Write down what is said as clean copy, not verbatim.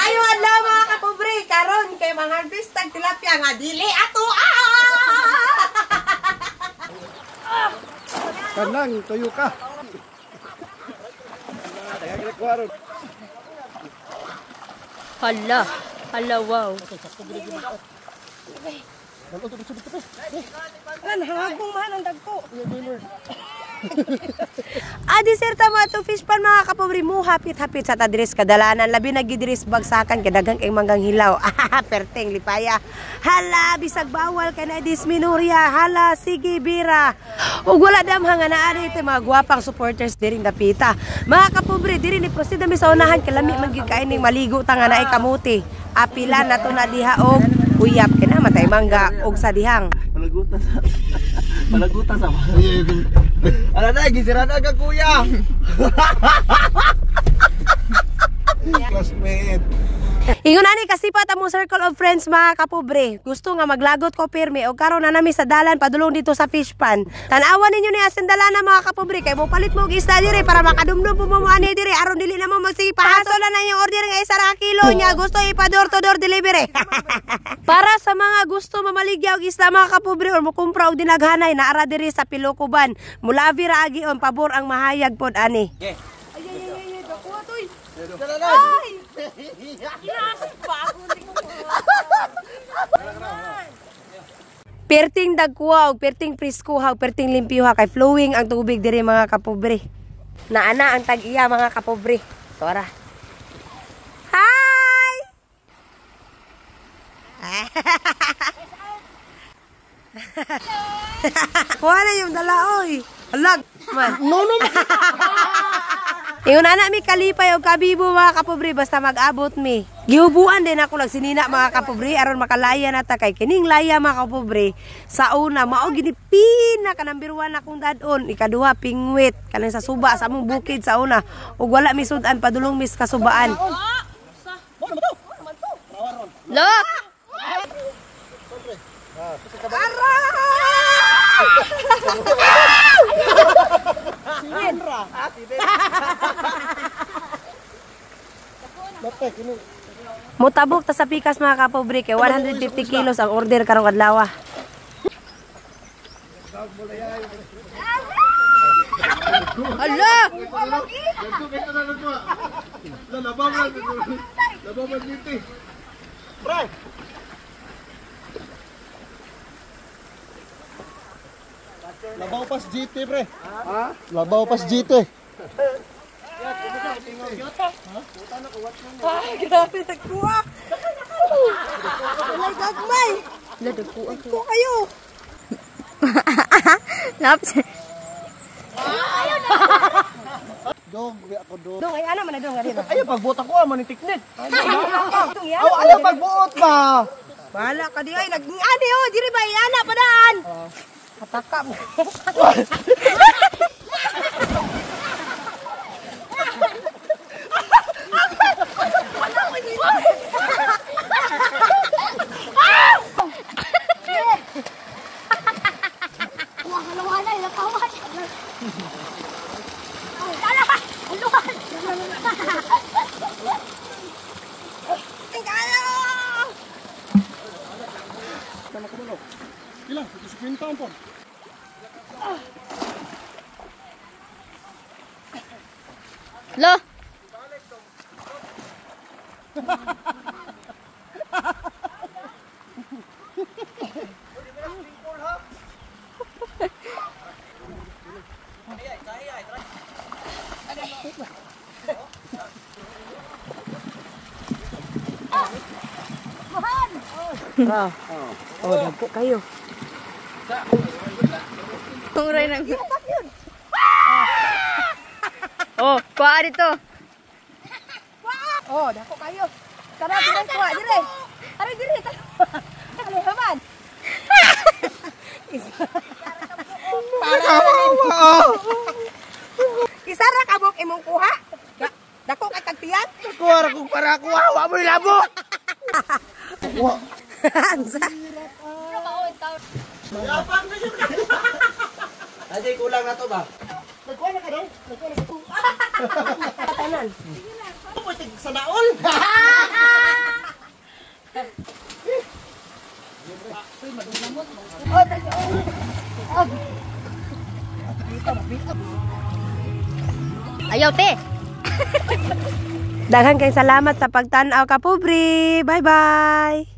Maayo adlaw mga kapobre, karon kay mangharvest tag tilapia nga dili ato ah. Kanang tuyo ka. Hala, hala wow. Kan hangagong man ang dagko. Adi sir tama to fish pan mga kapobre mo hapit-hapit sa tadres kadalanan labi na gidris bagsakan kay daghang kay manggang hilaw. Perteng lipaya. Hala bisag bawal kay na disminuria. Hala sige bira. Ug wala damha nga naa dito mga gwapang supporters diri dapita. Mga kapobre diri ni proceed mi sa unahan kay lami man gyud kay ning maligo ta nga naay kamuti. Apila na to na diha og uyap kay na matay mangga og sa dihang. Palagutan sa palagutan sa. Ala na gisira na ka kuya. Classmate. Ingon ani kasipat among circle of friends mga kapobre. Gusto nga maglagot ko pirmi og karon na nami sa dalan padulong dito sa fish pan. Tan-awan ninyo ni asin dalana mga kapobre kay mopalit mo og isda diri para makadumdum po mo ani diri aron dili na mo magsige pahaso na na yung order nga isa ra kilo nya gusto ipa door to door delivery. Para sa mga gusto mamaligya og isda mga kapobre or mokumpra og dinaghanay naara diri sa Pilocoban. Mulavi ra agion pabor ang mahayag pod ani. Ay ay ay ay dakuha toy. Ay! Perting dagkuha og perting priskuha og perting limpyuha kay flowing ang tubig diri mga kapobre. Naana ang tag-iya mga kapobre. Tora. Hi! Kuha na yung dala oy. Alag man. No no. Ingon ana mi kalipay og kabibo mga kapobre basta mag-abot mi. Gihubuan din ako lang sinina mga kapobre aron makalaya na ta kay kining laya mga kapobre sa una mao gini pinaka number 1 akong dadon, ikaduha pingwit kanang sa suba sa among bukid sa una ug wala mi sud-an padulong mis kasubaan. Lo. Mutabok ta sa pikas mga kapobre kay 150 kilos ang order karong adlaw. Hala! Labaw pas GT pre. Ha? Labaw pas GT. Ay, grabe nagkuha. Walay gagmay. Nagkuha kayo. Naps. Dong, ako dong. Dong, ay ana man na dong dito. Ayaw pagbuot ako man ni tiknik. Aw, ayaw pagbuot ba. Bahala ka di ay nag-ani oh, diri ba ana padaan. Hataka mo. Ilang? 50 po. Lo. Oh, dagko kayo. Tunguray na. Oh, kuha dito. Oh, dako kayo. Tara, dire kuha, dire. Tara, dire. Tara, haman. Isa ra ka buk imong kuha. Dako kay kagtiyan. Kuha ra kung para kuha wa mo labo. Wa. Ansa? Ate kulang na to ba? Nagkuha na ka daw? Nagkuha na ka. Tanan. Sa naol. Ayaw, te. Daghan kay salamat sa pagtan-aw, kapobre. Bye-bye.